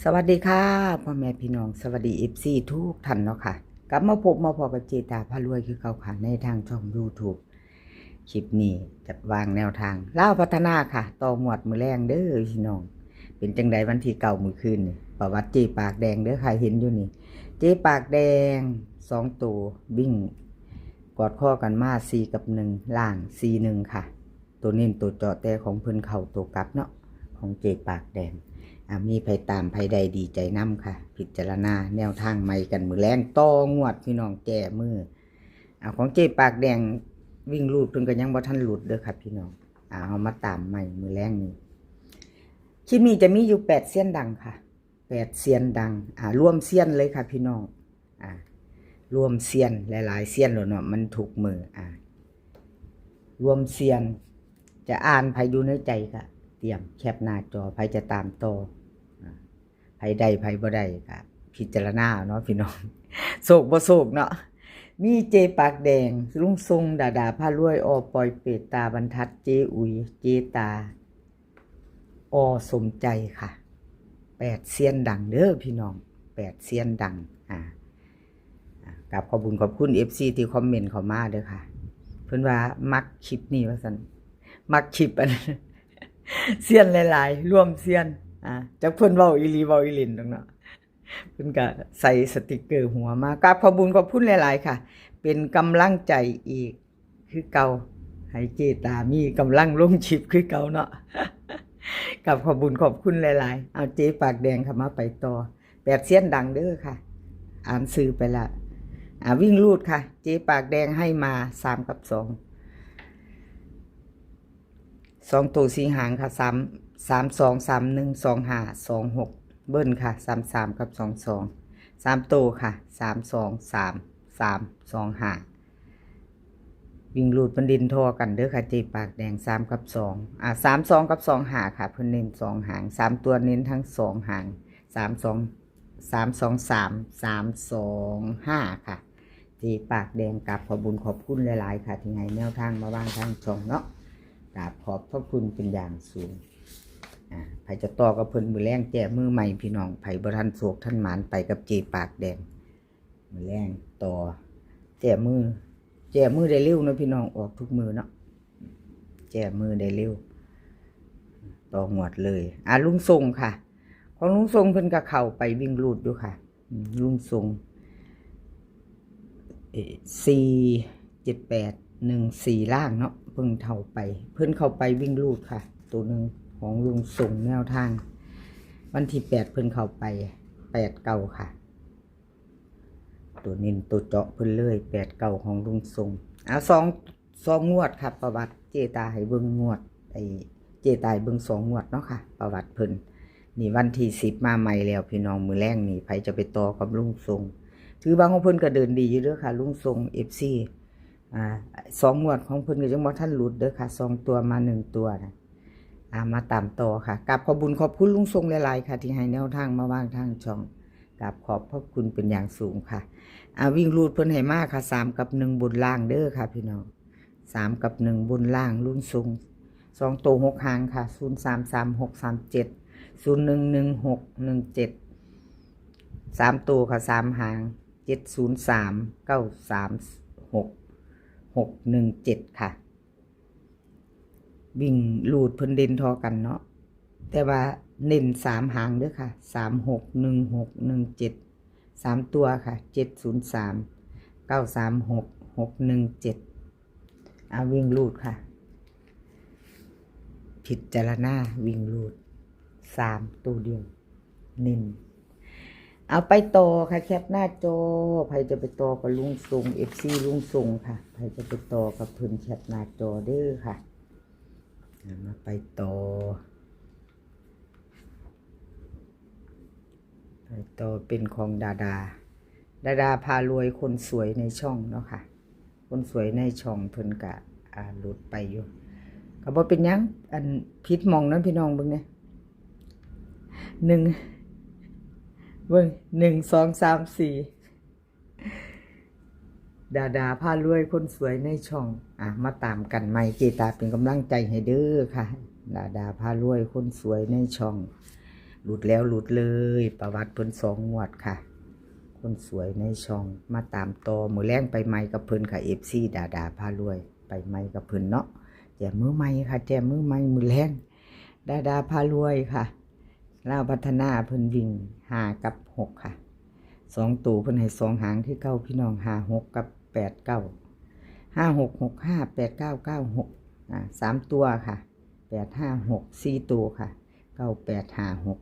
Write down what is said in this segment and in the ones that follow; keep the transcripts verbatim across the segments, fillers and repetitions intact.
สวัสดีค่ะ พ่อแม่พี่น้อง สวัสดี เอฟซี ทุกท่านเนาะค่ะ กลับมาพบมาพ้อกับเจตาพารวยคือเก่าค่ะ ในทางช่อง YouTube คลิปนี้จะวางแนวทางลาวพัฒนาค่ะ ต่องวดมื้อแลงเด้อพี่น้อง เป็นจังใดวันที่เก้ามื้อคืนนี่ ประวัติเจปากแดงเด้อค่ะ เห็นอยู่นี่ เจปากแดง สองโต วิ่ง กอดคอกันมา สี่ กับ หนึ่ง ล่าง สี่ หนึ่ง ค่ะ ตัวเน้นตัวเจาะแต่ของเพิ่นเข้าตัวกลับเนาะ ของเจปากแดง อ่ะ มีไผตามไผได้ดีใจนำค่ะ พิจารณาแนวทางใหม่กันมื้อแลงต่องวดพี่น้อง แก้มือ อ่ะ ของเจปากแดงวิ่งรูดเพิ่นก็ยังบ่ทันหลุดเด้อค่ะพี่น้อง อ่ะ เอามาตามใหม่มื้อแลงนี้ คลิปนี้จะมีอยู่แปดเซียนดังค่ะ แปดเซียนดัง อ่ะ รวมเซียนเลยค่ะพี่น้อง อ่ะ รวมเซียนหลายๆเซียนแล้วเนาะ มันถูกมือ อ่ะ รวมเซียน จะอ่านไผอยู่ในใจก็เตรียมแคปหน้าจอ ไผจะตามต่อ อ่ะ ไผได้ไผบ่ได้ก็พิจารณาเอาเนาะพี่น้อง โชคบ่โชคเนาะ มีเจปากแดง ลุงทรง ดาดาพารวย อ.ปอย เปตตา บรรทัด เจอุ๋ย เจตา อ.สมใจค่ะ แปดเซียนดังเด้อพี่น้อง แปดเซียนดัง อ่า อ่า กราบขอบบุญขอบคุณ เอฟซี ที่คอมเมนต์เข้ามาเด้อค่ะ เพิ่นว่ามักคลิปนี้ว่าซั่น มักคลิปอัน เซียนหลายๆ รวมเซียน อ่า จักเพิ่นเว้าอีหลีเว้าอีหลินดอกเนาะ เพิ่นก็ใส่สติกเกอร์หัวมา กราบขอบบุญขอบคุณหลายๆค่ะ เป็นกำลังใจอีกคือเก่า ให้เจตามีกำลังลงคลิปคือเก่าเนาะ กราบขอบบุญขอบคุณหลายๆ เอาเจปากแดงค่ะ มาไปต่อ แปดเซียนดังเด้อค่ะ อ่านชื่อไปละ อ่า วิ่งรูดค่ะ เจปากแดงให้มา สาม กับ สอง สองโตสี่หางค่ะ สาม สามสอง สามหนึ่ง สองห้า สองหก เบิ้ลค่ะ สามสาม กับ สองสอง สามโตค่ะ สามสอง สามสาม สองห้า วิ่งรูดมันเด่นท่อกันเด้อค่ะ เจปากแดง สาม กับ สอง อ่า สามสอง กับ สองห้าค่ะ เพิ่นเน้นสองหาง สามตัวเน้นทั้งสองหาง สามสอง สามสองสาม สามสองห้าค่ะ เจปากแดง กราบขอบบุญขอบคุณหลายๆค่ะ ที่ให้แนวทางมาวางทางช่องเนาะ กราบขอบพระคุณเป็นอย่างสูง อ่า ไผจะต่อกับเพิ่นมื้อแลง แก้มือใหม่พี่น้อง ไผบ่ทันโชคทันหมาน ไปกับเจปากแดง มื้อแลงต่อ แก้มือ แก้มือได้เร็วเนาะพี่น้อง ออกทุกมื้อเนาะ แก้มือได้เร็ว ต่องวดเลย อ่ะ ลุงทรงค่ะ ของลุงทรงเพิ่นก็เข้าไปวิ่งรูดอยู่ค่ะ อืม ลุงทรง เอ่อ สี่เจ็ดแปด หนึ่งสี่ ล่างเนาะ เพิ่นเข้าไป เพิ่นเข้าไปวิ่งรูดค่ะ ตัวหนึ่งของลุงทรงแนวทาง วันที่แปดเพิ่นเข้าไป แปดเก้าค่ะ ตัวเน้นตัวเจาะเพิ่นเลย แปดเก้า ของลุงทรง เอาสอง สองงวดค่ะ ประวัติเจตาให้เบิ่งงวด ไอ้ เจตาให้เบิ่งสองงวดเนาะค่ะ ประวัติเพิ่น นี่วันที่สิบมาใหม่แล้วพี่น้อง มื้อแลงนี่ไผจะไปต่อกับลุงทรง ถือว่าของเพิ่นก็เดินดีอยู่เด้อค่ะ ลุงทรง เอฟซี อ่า สองงวดของเพิ่นก็ยังบ่ทันหลุดเด้อค่ะ สองตัวมาหนึ่งตัวนะ อ่า มาตามต่อค่ะ กราบขอบบุญขอบคุณลุงทรงหลายๆค่ะ ที่ให้แนวทางมาวางทางช่อง กราบขอบพระคุณเป็นอย่างสูงค่ะ อ่า วิ่งรูดเพิ่นให้มาค่ะ สาม กับ หนึ่ง บนล่างเด้อค่ะพี่น้อง สาม กับ หนึ่ง บนล่าง ลุงทรง สองโตหกหางค่ะ ศูนย์สามสามหกสามเจ็ด ศูนย์หนึ่งหนึ่งหกหนึ่งเจ็ด สามโตค่ะ สามหาง เจ็ดศูนย์สาม เก้าสามหก หกหนึ่งเจ็ดค่ะ วิ่งรูดเพิ่นเด่นท่อกันเนาะ แต่ว่าเน้นสามหางเด้อค่ะ สามหก หนึ่งหก หนึ่งเจ็ด สามตัวค่ะ เจ็ดศูนย์สาม เก้าสามหก หกหนึ่งเจ็ด อ่ะ วิ่งรูดค่ะ พิจารณาวิ่งรูด สามตัวเดียว เน้น เอาไปต่อค่ะ แคปหน้าจอ ไผจะไปต่อกับลุงทรง เอฟซี ลุงทรงค่ะ ไผจะไปต่อกับเพิ่น แคปหน้าจอเด้อค่ะ อ่ะ มาไปต่อ ไปต่อเป็นของดาดา ดาดาพารวยคนสวยในช่องเนาะค่ะ คนสวยในช่องเพิ่นกะ อ่า หลุดไปอยู่ ก็บ่เป็นหยัง อันผิดหม่องนั้นพี่น้องเบิ่งเนี่ย หนึ่ง เบิ่ง หนึ่ง สอง สาม สี่ ดาดาพารวยคนสวยในช่อง อ่ะ มาตามกันใหม่ เจตาเป็นกำลังใจให้เด้อค่ะ ดาดาพารวยคนสวยในช่อง หลุดแล้วหลุดเลย ประวัติเพิ่นสองงวดค่ะ คนสวยในช่องมาตามต่อ มื้อแลงไปใหม่กับเพิ่นค่ะ เอฟซี ดาดาพารวย ไปใหม่กับเพิ่นเนาะ แจมมือใหม่ค่ะ แจมมือใหม่ มื้อแลง ดาดาพารวยค่ะ ลาวพัฒนาเพิ่นวิ่งห้ากับหกค่ะ สองตัวเพิ่นให้สองหางคือเก่าพี่น้อง ห้าหกกับแปดเก้า ห้าหกหกห้า แปดเก้าเก้าหก อ่า สามตัวค่ะ แปดห้าหก สี่ตัวค่ะ เก้าแปดห้าหก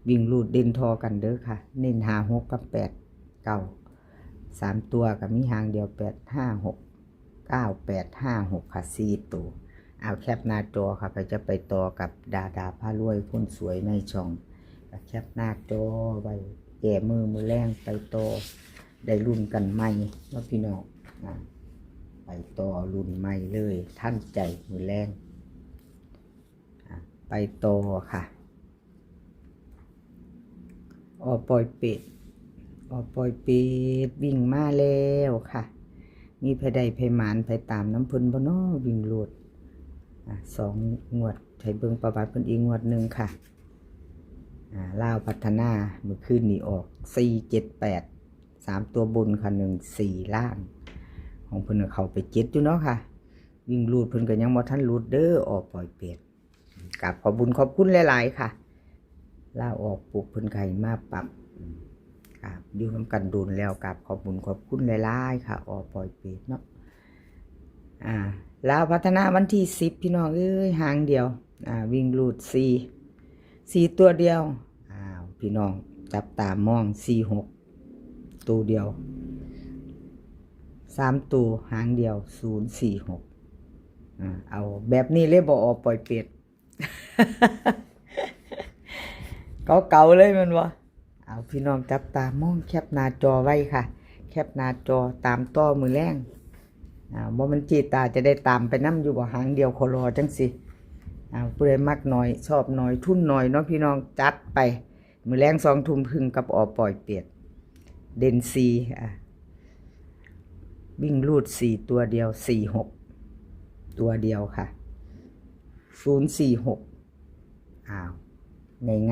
วิ่งรูดเด่นทอกันเด้อค่ะ เน้นห้าหกกับแปดเก้า สามตัวก็มีหางเดียว แปดห้าหก เก้าแปดห้าหก ค่ะ สี่ตัว เอาแคปหน้าจอค่ะ ไปจะไปต่อกับดาดาพารวยคนสวยในช่อง ก็แคปหน้าจอไว้ แจมมือ มื้อแลงไปต่อ ได้ลุ้นกันใหม่เนาะพี่น้อง อ่า ไปต่อลุ้นใหม่เลย ทันใจมื้อแลง อ่า ไปต่อค่ะ ออปอยเปต ออปอยเปต วิ่งมาแล้วค่ะ มีไผได้ไผหมานไผตามนำเพิ่นบ่น้อ วิ่งรูด อ่า สองงวด ให้เบิ่งประวัติเพิ่นอีกงวดหนึ่งค่ะ อ่า ลาวพัฒนา มื้อคืนนี้ออก สี่เจ็ดแปด สามตัวบนค่ะ หนึ่งสี่ ล่าง ของเพิ่นก็เข้าไปเจ็ดอยู่เนาะค่ะ วิ่งรูดเพิ่นก็ยังบ่ทันหลุดเด้อ ออปอยเปต กราบขอบบุญขอบคุณหลายๆค่ะ ลาวออกปุ๊บเพิ่นก็ให้มาปรับ อืม ครับ อยู่นำกันโดนแล้ว กราบขอบบุญขอบคุณหลายๆค่ะ ออปอยเปตเนาะ อ่า ลาวพัฒนาวันที่สิบ พี่น้องเอ้ย หางเดียว อ่า วิ่งรูดสี่ สี่ตัวเดียว อ้าว พี่น้องจับตามอง สี่หก ตัวเดียว สามตัวหางเดียว ศูนย์สี่หก อ่า เอาแบบนี้เลยบ่ ออปอยเปต เก่าๆเลยแม่นบ่ เอาพี่น้องจับตามอง แคปหน้าจอไว้ค่ะ แคปหน้าจอตามต่อมื้อแลง อ่า บ่แม่นเจตาจะได้ตามไปนำอยู่บ่ หางเดียวโคโลจังสิ อ่า ผู้ใดมักน้อย ชอบน้อย ทุนน้อยเนาะพี่น้อง จัดไป มื้อแลงสองทุ่มครึ่งกับออปอยเปต เด่นสี่ อ่ะ วิ่งรูดสี่ตัวเดียว สี่หก ตัวเดียวค่ะ ศูนย์สี่หก อ้าว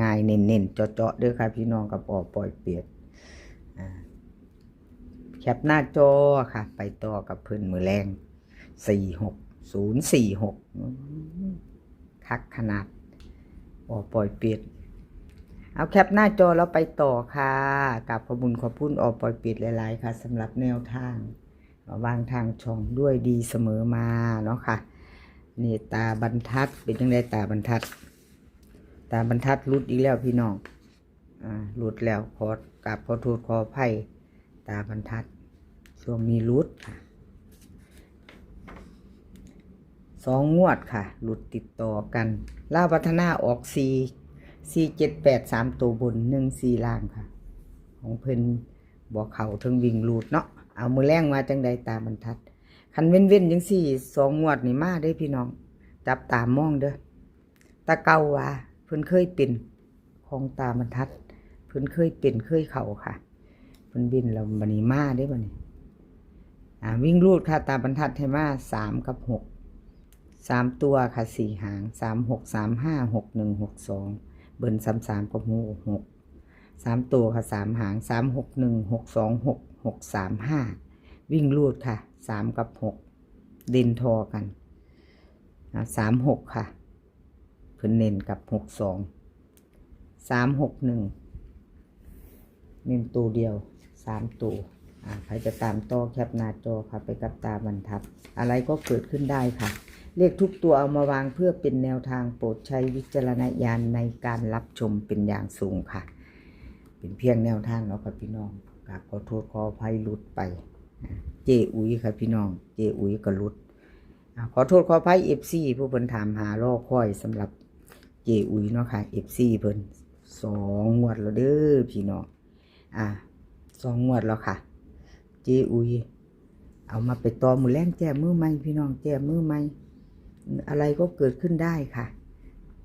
ง่ายๆ เน้นๆ เจาะๆเด้อค่ะพี่น้อง กับออปอยเปต อ่า แคปหน้าจอค่ะ ไปต่อกับเพิ่นมื้อแลง สี่หก ศูนย์สี่หก อืม คักขนาด ออปอยเปต เอาแคปหน้าจอแล้วไปต่อค่ะ กราบขอบบุญขอบคุณออปอยเปตหลายๆค่ะ สำหรับแนวทาง วางทางช่องด้วยดีเสมอมาเนาะค่ะ นี่ตาบรรทัด เป็นจังได๋ตาบรรทัด ตาบรรทัดหลุดอีกแล้วพี่น้อง อ่า หลุดแล้ว ขอกราบขอโทษขออภัย ตาบรรทัด ช่วงนี้หลุดค่ะ สองงวดค่ะ หลุดติดต่อกัน ลาวพัฒนาออกสี่ สี่เจ็ดแปด สามตัวบน หนึ่งสี่ ล่างค่ะ ของเพิ่นบ่เข้าเทิงวิ่งรูดเนาะ เอามื้อแลงว่าจังใดตาบรรทัด คันเว้นๆจังซี่ สองงวดนี่มาเด้อพี่น้อง จับตามองเด้อ แต่เก่าว่าเพิ่นเคยเป็น ของตาบรรทัด เพิ่นเคยเป็นเคยเข้าค่ะ เพิ่นเว้นแล้วบัดนี้มาเด้บัดนี้ อ่า วิ่งรูดค่ะ ตาบรรทัดให้มา สามกับหก สามตัวค่ะ สี่หาง สามหก สามห้า หกหนึ่ง หกสอง เบิ้ล สามสาม กับหกหก สามตัวค่ะ สามหาง สามหกหนึ่ง หกสองหก หกสามห้า วิ่งรูดค่ะ สามกับหก เด่นทอกัน อ่า สามหกค่ะ เพิ่นเน้นกับ หกสอง สามหกหนึ่ง เน้นตัวเดียว สามตัว อ่า ใครจะตามต่อแคปหน้าจอค่ะ ไปกับตาบรรทัด อะไรก็เกิดขึ้นได้ค่ะ เลขทุกตัวเอามาวางเพื่อเป็นแนวทาง โปรดใช้วิจารณญาณในการรับชมเป็นอย่างสูงค่ะ เป็นเพียงแนวทางเนาะค่ะพี่น้อง กราบขอโทษขออภัยหลุดไป อ่า เจอุ๋ยค่ะพี่น้อง เจอุ๋ยก็หลุด อ่า ขอโทษขออภัย เอฟซี ผู้เพิ่นถามหารอคอยสำหรับเจอุ๋ยเนาะค่ะ เอฟซี เพิ่น สองงวดแล้วเด้อพี่น้อง อ่า สองงวดแล้วค่ะ เจอุ๋ย เอามาไปต่อมื้อแลง แจมมือใหม่พี่น้อง แจมมือใหม่ อะไรก็เกิดขึ้นได้ค่ะ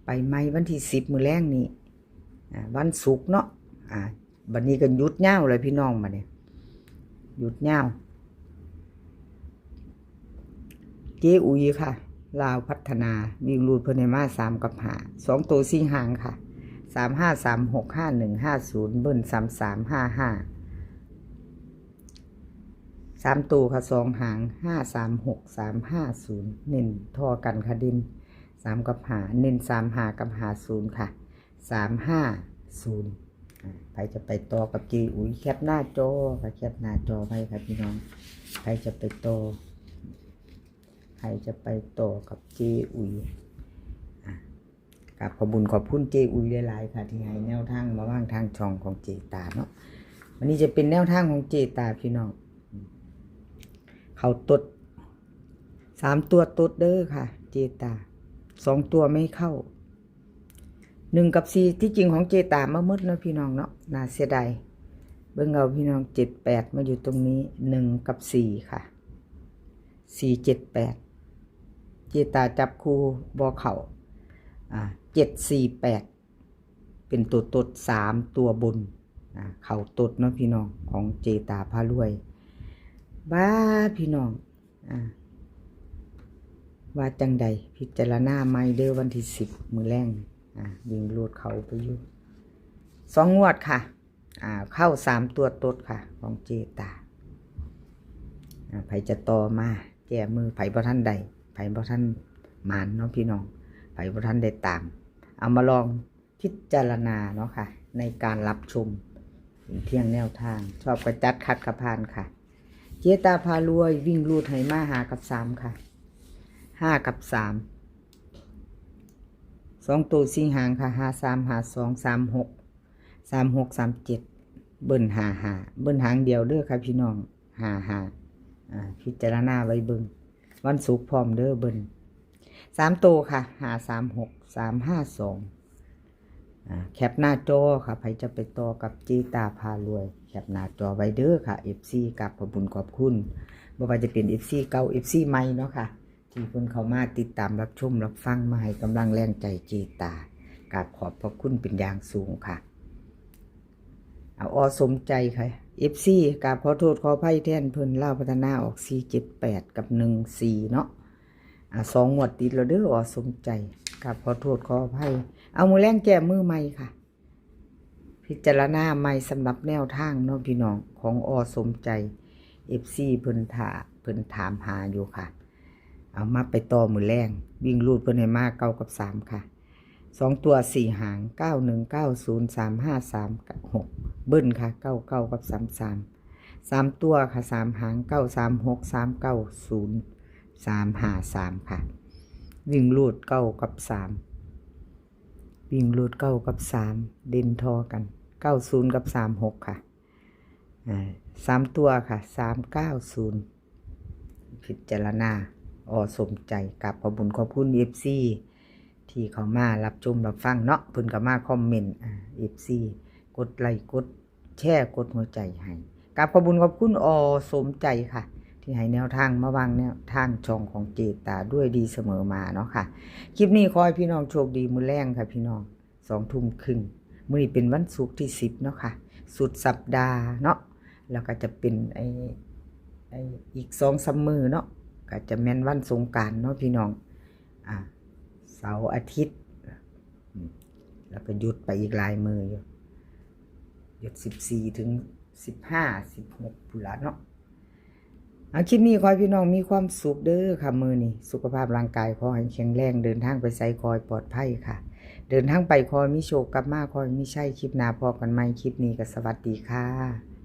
ไปใหม่วันที่สิบ มื้อแลงนี่ อ่า วันศุกร์เนาะ อ่า บัดนี้ก็หยุดยาวเลยพี่น้อง บัดนี้ หยุดยาว เจอุ๋ยค่ะ ลาวพัฒนา วิ่งรูดเพิ่นให้มา สามกับห้า สองตัวสี่หางค่ะ สามห้า สามหก ห้าหนึ่ง ห้าศูนย์ เบิ้ล สามสาม ห้าห้า สามตัวค่ะ สองหาง ห้าสามหก สามห้าศูนย์ เน้นท่อกันค่ะ เด่นสามกับห้า เน้นสามห้ากับห้าศูนย์ค่ะ สามห้าศูนย์ อ่า ใครจะไปต่อกับเจอุ๋ย แคปหน้าจอค่ะ แคปหน้าจอไว้ค่ะพี่น้อง ใครจะไปต่อ ใครจะไปต่อกับเจอุ๋ย อ่ะ กราบขอบบุญขอบคุณเจอุ๋ยหลายๆค่ะ ที่ให้แนวทางมาว่างทางช่องของเจตาเนาะ วันนี้จะเป็นแนวทางของเจตาพี่น้อง เขาตด สามตัวตดเด้อค่ะ เจตา สองตัวไม่เข้า หนึ่งกับสี่ ที่จริงของเจตามาหมดเนาะพี่น้องเนาะ น่าเสียดาย เบิ่งเอาพี่น้อง เจ็ดแปด มาอยู่ตรงนี้ หนึ่งกับสี่ค่ะ สี่เจ็ดแปด เจตาจับคู่บ่เข้า อ่า เจ็ดสี่แปด เป็นตัวตดสามตัวบน อ่า เขาตดเนาะพี่น้อง ของเจตาพารวย บ้าพี่น้อง อ่า ว่าจังใด พิจารณาใหม่เด้อ วันที่สิบ มื้อแลง อ่า วิ่งรูดเขาไปอยู่ สองงวดค่ะ อ่า เข้าสามตัวตดค่ะ ของเจตา อ่า ไผจะต่อมา แก้มือ ไผบ่ทันได้ ไผบ่ทันหมานเนาะพี่น้อง ไผบ่ทันได้ตาม เอามาลองพิจารณาเนาะค่ะ ในการรับชม เป็นเพียงแนวทาง ชอบกระจัด ขัดกระพานค่ะ เจตาพารวย วิ่งรูดให้มา ห้ากับสามค่ะ ห้ากับสาม สองตัวสี่หางค่ะ ห้าสาม ห้าสอง สามหก สามหก สามเจ็ด เบิ้ล ห้าห้า เบิ้ลหางเดียวเด้อค่ะพี่น้อง ห้าห้า อ่า พิจารณาไว้เบิ่ง วันศุกร์พร้อมเด้อเบิ้ล สามตัวค่ะ ห้าสามหก สามห้าสอง อ่า แคปหน้าจอค่ะ ไผจะไปต่อกับเจตาพารวย แคปหน้าจอไว้เด้อค่ะ เอฟซี กราบขอบบุญขอบคุณ บ่ว่าจะเป็น เอฟซี เก่า เอฟซี ใหม่เนาะค่ะ ที่เพิ่นเข้ามาติดตามรับชมรับฟัง มาให้กำลังแรงใจเจตา กราบขอบพระคุณเป็นอย่างสูงค่ะ เอา อ.สมใจค่ะ เอฟซี กราบขอโทษขออภัยแทนเพิ่น ลาวพัฒนาออก สี่เจ็ดแปด กับ หนึ่งสี่ เนาะ อ่า สองงวดติดแล้วเด้อ อ.สมใจ กราบขอโทษขออภัย เอามื้อแลงแก้มือใหม่ค่ะ พิจารณาใหม่สำหรับแนวทางเนาะพี่น้อง ของ อ.สมใจ เอฟซี เพิ่นถา เพิ่นถามหาอยู่ค่ะ เอามาไปต่อมื้อแลง วิ่งรูดเพิ่นให้มา เก้ากับสามค่ะ สองตัวสี่หาง เก้าหนึ่ง เก้าศูนย์ สามห้า สามหก เบิ้ลค่ะ เก้าเก้า กับ สามสาม สามตัวค่ะ สามหาง เก้าสามหก สามเก้าศูนย์ สามห้าสาม ค่ะ วิ่งรูด เก้ากับสาม วิ่งรูด เก้ากับสาม เด่นท่อกัน เก้าศูนย์ กับ สามหก ค่ะ อ่า สามตัวค่ะ สามเก้าศูนย์ พิจารณา อ.สมใจ กราบขอบบุญขอบคุณ เอฟซี ที่เข้ามารับชมรับฟังเนาะ เพิ่นก็มาคอมเมนต์ อ่า เอฟซี กดไลค์กดแชร์กดหัวใจให้ กราบขอบบุญขอบคุณ อ.สมใจค่ะ ที่ให้แนวทางมาว่างแนวทางช่องของเจตาด้วยดีเสมอมาเนาะค่ะ คลิปนี้ขอให้พี่น้องโชคดีมื้อแลงค่ะพี่น้อง สองทุ่มครึ่ง มื้อนี้เป็นวันศุกร์ที่สิบเนาะค่ะ สุดสัปดาห์เนาะ แล้วก็จะเป็นไอ้ ไอ้อีกสองสามมื้อเนาะ ก็จะแม่นวันสงกรานต์เนาะพี่น้อง อ่า เสาร์อาทิตย์ อืม แล้วก็หยุดไปอีกหลายมื้ออยู่ หยุด สิบสี่ ถึง สิบห้า สิบหก พุ้นละเนาะ อ่ะ คลิปนี้ขอให้พี่น้องมีความสุขเด้อค่ะ มื้อนี้สุขภาพร่างกายขอให้แข็งแรง เดินทางไปไสขอให้ปลอดภัยค่ะ เดินทางไปขอให้มีโชค กลับมาขอให้มีชัย คลิปหน้าพ้อกันใหม่ คลิปนี้ก็สวัสดีค่ะ